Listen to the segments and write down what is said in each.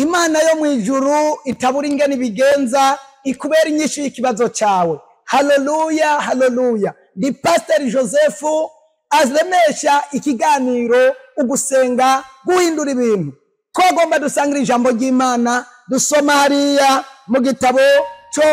Imana yo mu ijuru itabura ingene ibigenza ikubera inyishu y'ikibazo cyawe. Haleluya, haleluya. Ndi Pasiteri Joseph aremesha ikiganiro Ugusenga Guhindura Ibintu. Twagomba dusangira ijambo ry'Imana, dusoma hariya mu gitabo cyo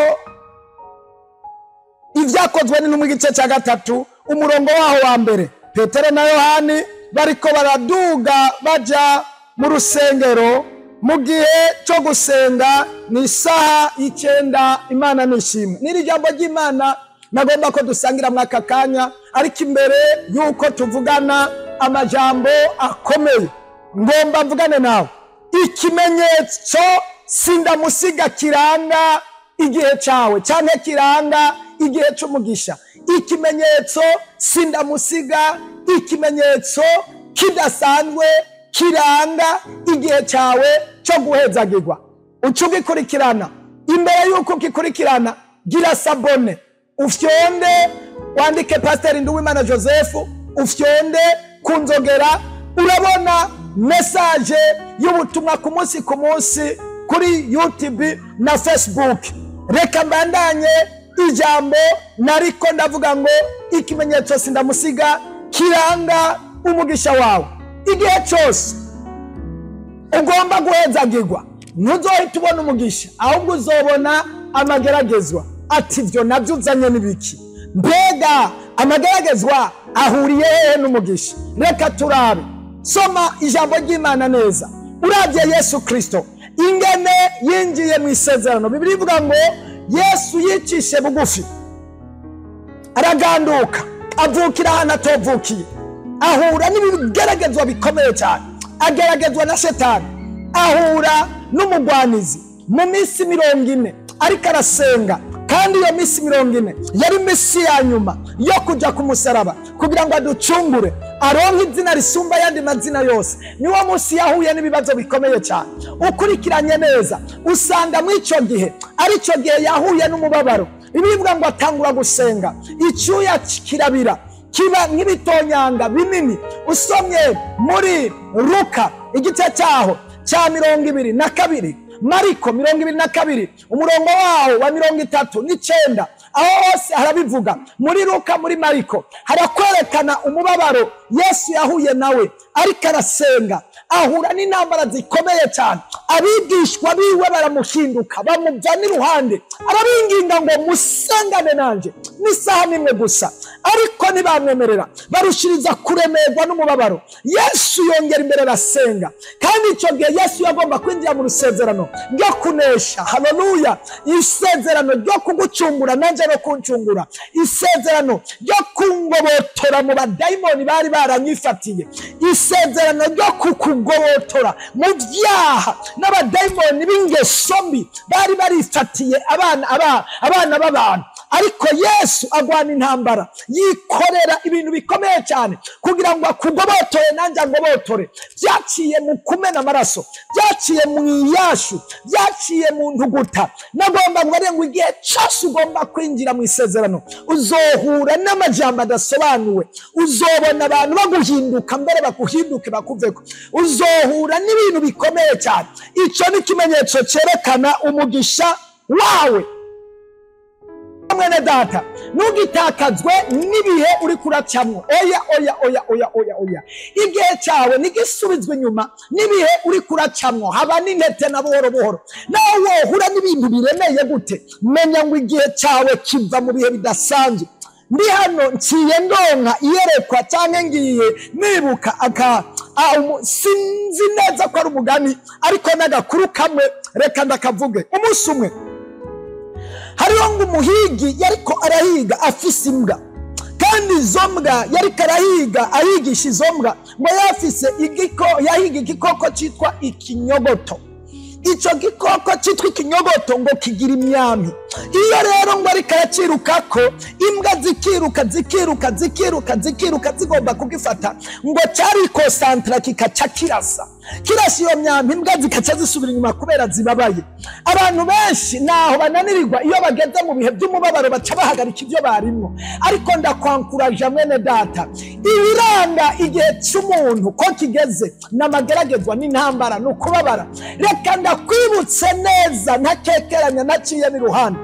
Ibyakozwe n'Intumwa, igice cya 3, umurongo waho wa 1. Petero na Yohani bariko baraduga baja mu rusengero mu gihe cyo gusenga, ni isaha y'9. Imana nishimwe. N'iri jambo ry'Imana nagomba ko dusangira muri aka kanya, ariko imbere y'uko tuvugana amajambo akomeye, ngomba mvugane nawe ikimenyetso sindamusiga kiranga igihe cyawe cyangwa kiranga igihe cy'umugisha. Ikimenyetso sindamusiga, ikimenyetso kidasanzwe kiranga igihe cyawe cyo guhezagirwa. Uca ugikurikirana. Imbere y'uko ugikurikirana, gira s'abonner, ufyonde, wandike Pasiteri Nduwimana Joseph, ufyonde kunzogera, urabona message y'ubutumwa ku munsi ku munsi kuri YouTube na Facebook. Reka mbandanye ijambo nariko ndavuga ngo ikimenyetso sindamusiga kiranga umugisha wawe. Igihe cyose ugomba guhezagirwa, ntuzohita ubona umugisha, ahubwo uzobona amageragezwa. Ati ibyo nabyo uzanye n'ibiki? Mbega amageragezwa ahuriye hehe n'umugisha? Reka turabe. Soma ijambo ry'Imana neza. Urabye Yesu Kristo ingene yinjiye mu isezerano, Bibiliya ivuga ngo Yesu yicishe bugufi, araganduka, avukira ahantu atovukiye, ahura n'ibigeragezwa bikomeye cyane, ageragezwa na Shetani, ahura n'umugwanizi mu minsi 40 ariko arasenga. Kandi iyo minsi 40 yari iminsi ya nyuma yo kujya ku musaraba kugira ngo aducungure, aronke izina risumba ayandi mazina yose. Niwo munsi yahuye n'ibibazo bikomeye cyane. Ukurikiranye neza usanga muri icyo gihe ari cyo gihe yahuye n'umubabaro. Bivuga ngo atangura gusenga, icyuya kirabira kiba nk'ibitonyanga binini. Usomye muri Luka igice cyaho cya 22, Mariko 22, umurongo waho wa 39, aho hose harabivuga. Muri Luka, muri Mariko, harakwerekana umubabaro Yesu yahuye nawe ariko arasenga, ahura n'intambara zikomeye cyane. Abigishwa biwe baramuhinduka, bamuva n'iruhande, arabinginga ngo musengane nanje n'isaha nimwe gusa, ariko ntibamwemerera, barushiriza kuremerwa n'umubabaro. Yesu yongera imbere arasenga. Kandi icyo gihe Yesu yagomba kwinjira mu rusezerano ryo kunesha. Haleluya! Isezerano ryo kugucungura nanje no kuncungura, isezerano ryo kungobotora mu badayimoni bari baranyifatiye, isezerano ryo kukugobotora mu byaha n'abadayimoni b'ingeso mbi bari barifatiye abana b'abantu. Ariko Yesu agwana intambara, yikorera ibintu bikomeye cyane kugira ngo akugobotore nanjye angobotore. Byaciye mu kumena amaraso, byaciye mu iyashu, byaciye mu ntuguta. Nagomba ngo ngo igihe cyose ugomba kwinjira mu isezerano, uzohura n'amajambo adasobanuwe, uzobona abantu baguhinduka mbere baguhinduke bakuveko, uzohura n'ibintu bikomeye cyane. Icyo ni ikimenyetso cyerekana umugisha wawe. Mwene data, ntugitakazwe n'ibihe uri kuracamwo. Oya, oya, oya, oya, oya, oya. Igihe cyawe ntigisubizwe inyuma n'ibihe uri kuracamwo, haba n'intete na buhoro buhoro. Nawe wohura n'ibintu biremeye gute, menya ngo igihe cyawe kiva mu bihe bidasanzwe. Ndi hano nciye ndonka iyerekwa cyangwa ngiye nibuka aka sinzi neza ko ari umugani, ariko n'agakuru kamwe reka ndakavuge. Umunsi umwe hariho ngo umuhigi yariko arahiga afise imbwa, kandi izo mbwa yariko arahiga ahigisha izo mbwa ngo yafise igiko, yahiga igikoko cyitwa ikinyogoto. Icyo gikoko cyitwa ikinyogoto ngo kigira imyambi. Iyo rero ngo ariko aracirukako, imbwa zikiruka, zikiruka, zikiruka, zikiruka, zigomba kugifata, ngo cyarikosantara kikaca kirasa, kirasa iyo myambi, imbwa zikaca zisubira inyuma kubera zibabaye. Abantu benshi naho bananirirwa iyo bageze mu bihe by'umubabaro, baca bahagarika ibyo barimwo. Ariko ndakwankuraje mwene data, ibiraho. Ikiranga igihe cy'umuntu ko kigeze n'amageragezwa, n'intambara, ni ukubabara. Reka ndakwibutse neza, ntakekeranya, naciye n'iruhande.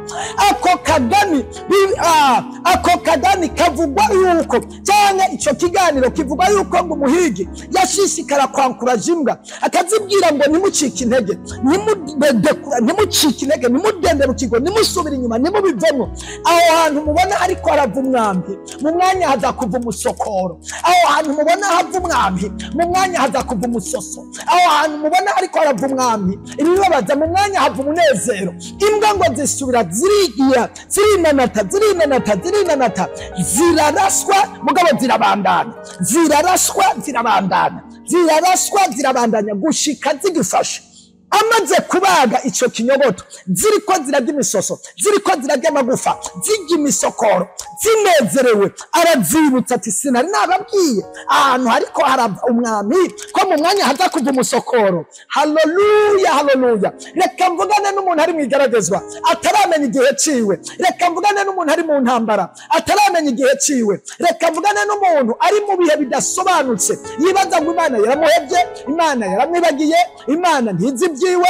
Ako kagani kavugwa yuko, cyangwa icyo kiganiro kivuga yuko, ngo umuhigi yashishikara kwankuraje imbwa, akazibwira ngo: "Ntimucike intege, ntimudekura, ntimucike intege, ntimudende rukiko, ntimusubire inyuma, ntimubivemo. Aho hantu mubona ariko harava umwambi, mu mwanya haza kuva umusokoro. Aho hantu mubona hava umwambi, mu mwanya haza kuva umusoso. Aho hantu mubona ariko harava umwambi, ibibabaza, mu mwanya hava umunezero." Imbwa ngo zisubira zirigira, zirinanata, zirinanata, zirinanata, ziraraswa, mugabo zirabandanya, ziraraswa, zirabandanya, ziraraswa, zirabandanya, gushika zigifashe. Amaze kubaga icyo kinyogoto, ziriko zirarya imisoso, ziriko zirarya amagufa, zirya imisokoro, zinezerewe, arazibutsa ati: "Sinari nababwiye ahantu hariko harava umwami ko mu mwanya haza kuva umusokoro?" Haleluya, haleluya! Reka mvugane n'umuntu ari mu igeragezwa ataramenya igihe ciwe. Reka mvugane n'umuntu ari mu ntambara ataramenya igihe ciwe. Reka mvugane n'umuntu ari mu bihe bidasobanutse, yibaza ngo Imana yaramuhevye, Imana yaramwibagiye, Imana ntizi ibyiwe,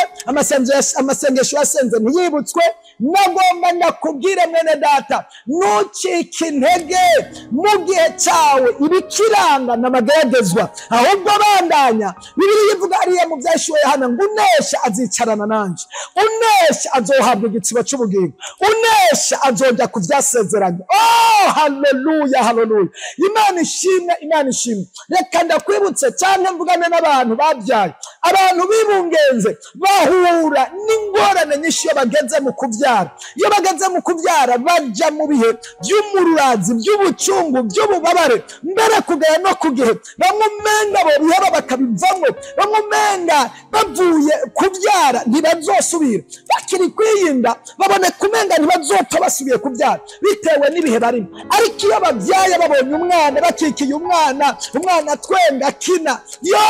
amasengesho yasenze ntiyibutswe. Nagomba ndakubwire, mwene data, ntucike intege mu gihe cyawe. Ibikiranga n'amageragezwa, ahubwo bandanya. Bibiliya ivuga hariya mu Byahishuwe Yohana ngo: "Unesha azicarana nanje, unesha azohabwa igitsibo cy'ubugingo, unesha azojya ku vyasezeranye." Oh, haleluya, haleluya! Imana ishimwe, Imana ishimwe. Reka ndakwibutse cyane, mvugane n'abantu babyaye, abantu bibungenze, bahura n'ingorane nyinshi iyo bageze mu kubyara. Iyo bageze mu kubyara, bajya mu bihe by'umururazi, by'ubucungu, by'ububabare, mbere kugera no ku gihe bamwe umenga bo biheba bakabivamo. Bamwe umenga bavuye kubyara ntibazosubira, bakiri kwiyinda babone kumenga ntibazopfa basubiye kubyara bitewe n'ibihe barimo. Ariko iyo babyaye, babonye umwana, bakikiye umwana, umwana atwenga, akina, yo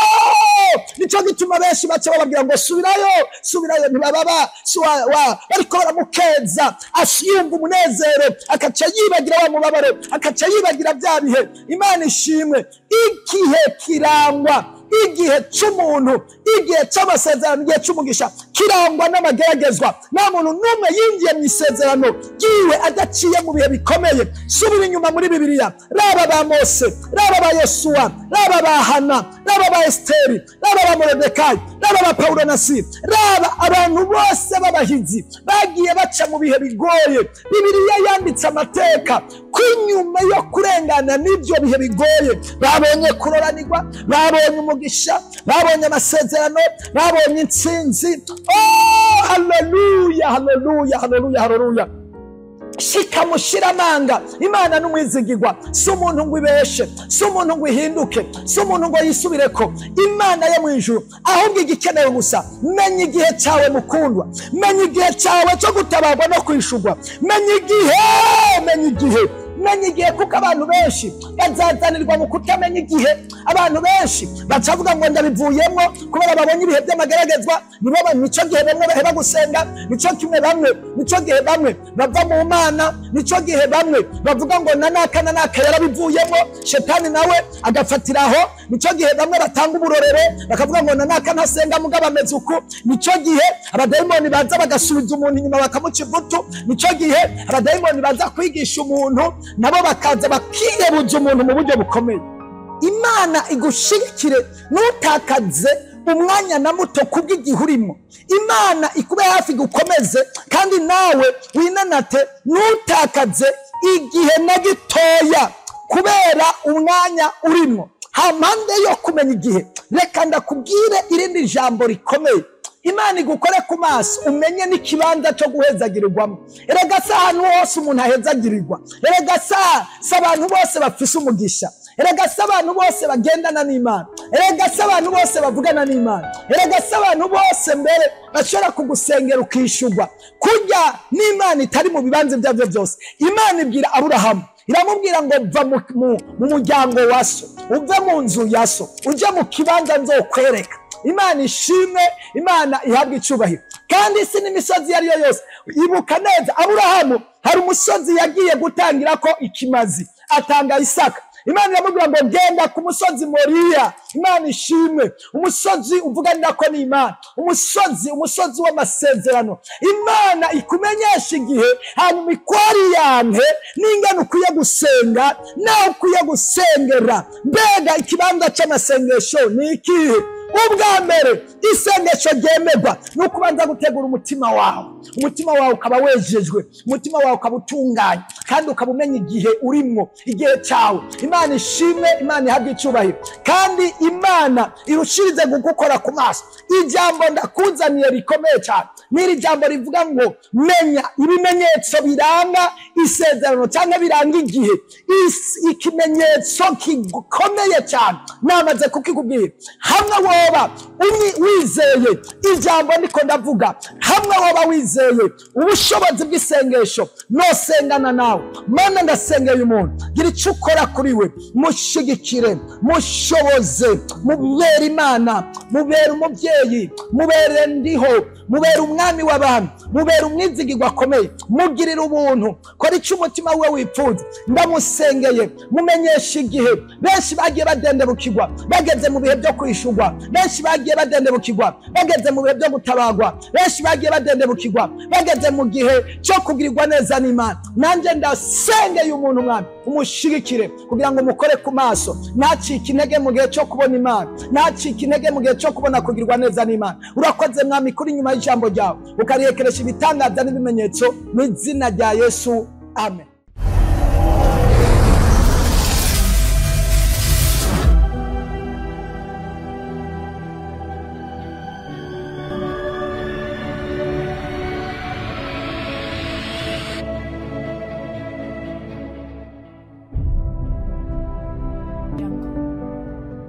nicyo gituma benshi baca bababwira ngo: "Subirayo, subirayo." Ntibababa si bariko baramukeza, yumva umunezero, akaca yibagira wa mubabaro, akaca yibagira bya bihe. Imana ishimwe. Igihe kirangwa, igihe cy'umuntu, igihe cy'amasezerano, igihe cy'umugisha kirangwa n'amageragezwa. Nta muntu n'umwe yinjiye mu isezerano ryiwe adaciye mu bihe bikomeye. Subira inyuma muri Bibiliya, raba ba Mose, raba ba Yosuwa, raba ba Hana, raba ba Esiteri, raba ba Morodekayi, raba ba Pawulo na Sila, raba abantu bose b'abahizi bagiye baca mu bihe bigoye. Bibiliya yanditse amateka ko inyuma yo kurengana n'ibyo bihe bigoye, babonye kuroranirwa, babonye umugisha, babonye amasezerano, babonye intsinzi. Oh, haleluya, haleluya, haleluya, haleluya! Shika mushiramanga, Imana n'umwizigirwa. Si umuntu ngo ibeshe, si umuntu ngo ihinduke, si umuntu ngo yisubireko, Imana yo mu ijuru. Ahubwo igikenewe gusa, menya igihe cyawe, mukundwa, menya igihe cyawe cyo gutabarwa no kwishurwa. Menya igihe, menya igihe, menya igihe, kuko abantu benshi bazazanirwa mu kutamenya igihe. Abantu benshi bacavuga ngo: "Ndabivuyemo," kubera babonye ibihe by'amageragezwa. Nibo nico gihe bamwe baheba gusenga, nico kimwe bamwe, nico gihe bamwe bava mu Mana, nico gihe bamwe bavuga ngo: "Na naka na naka yarabivuyemo." Shetani nawe agafatiraho. Nico gihe bamwe batanga uburorero, bakavuga ngo: "Na naka ntasenga, mugabo ameze uku." Nico gihe abadayimoni baza bagasubiza umuntu inyuma, bakamuca ivutu. Nico gihe abadayimoni baza kwigisha umuntu, nabo bakaza bakiyebuza umuntu mu buryo bukomeye. Imana igushigikire, ntutakaze umwanya na muto kubw'igihe urimo. Imana ikube hafi, igukomeze, kandi nawe winanate, ntutakaze igihe na gitoya kubera umwanya urimo. Hampande yo kumenya igihe, reka ndakubwire irindi jambo rikomeye. Imana igukore ku maso, umenye n'ikibanza cyo guhezagirirwamo. Erega si ahantu hose umuntu ahezagirirwa. Erega si abantu bose bafise umugisha. Erega si abantu bose bagendana n'Imana. Erega si abantu bose bavugana n'Imana. Erega si abantu bose mbere bashobora kugusengera ukishurwa. Kurya n'Imana itari mu bibanza ibyo aribyo byose. Imana ibwira Aburahamu, iramubwira ngo: "Va mu muryango wa so, uve mu nzu ya so, uje mu kibanza nzokwereka." Imana ishimwe, Imana ihabwa icyubahiro. Kandi isi n'imisozi iyo ari yo yose, ibuka neza, Aburahamu hari umusozi yagiye gutangira ko ikimazi, atanga Isaka. Imana iramubwira ngo genda ku musozi Moriya. Imana ishimwe, umusozi uvuganira ko ni Imana, umusozi w'amasezerano. Imana ikumenyesha igihe, hanyuma ikwariyante n'ingano ukwiye gusenga nawe ukwiye gusengera. Mbega ikibanza cy'amasengesho ni ikihe? Ubwa mbere isengesho ryemerwa ni ukubanza gutegura umutima wawe, umutima wawe ukaba wejejwe, umutima wawe ukaba utunganye, kandi ukaba umenya igihe urimwo, igihe cyawe. Imana ishimwe, Imana ihabwe icyubahiro, kandi Imana irushirize kugukora ku maso. Ijambo ndakuzaniye rikomeye cyane n'iri jambo rivuga ngo menya ibimenyetso biranga isezerano cyangwa biranga igihe. Ikimenyetso gikomeye cyane namaze kukikubwira. Hamwe woba wizeye ijambo ndiko ndavuga, hamwe woba wizeye ubushobozi bw'isengesho, nosengana nawe. Mana, ndasengeye umuntu, gira icyo ukora kuri we, mushigikire, mushoboze, mubere Imana, mubere umubyeyi, mubere ndiho, mubere umwami w'abantu, mubere umwizigirwa akomeye, mugirire ubuntu, kora icyo umutima we wipfuza. Ndamusengeye, mumenyeshe igihe. Benshi bagiye badendebukirwa bageze mu bihe byo kwishurwa, benshi bagiye badendebukirwa bageze mu bihe byo gutabagwa, benshi bagiye badendebukirwa bageze mu gihe cyo kugirirwa neza n'Imana. Nanjye ndasengeye umuntu, Mwami, umushigikire kugira ngo mukore ku maso, ntacike intege mu gihe cyo kubona Imana, ntacike intege mu gihe cyo kubona kugirwa neza n'Imana. Urakoze Mwami kuri nyuma y'ijambo ryawe ukarihekeresha ibitangaza n'ibimenyetso mu izina rya Yesu, amen.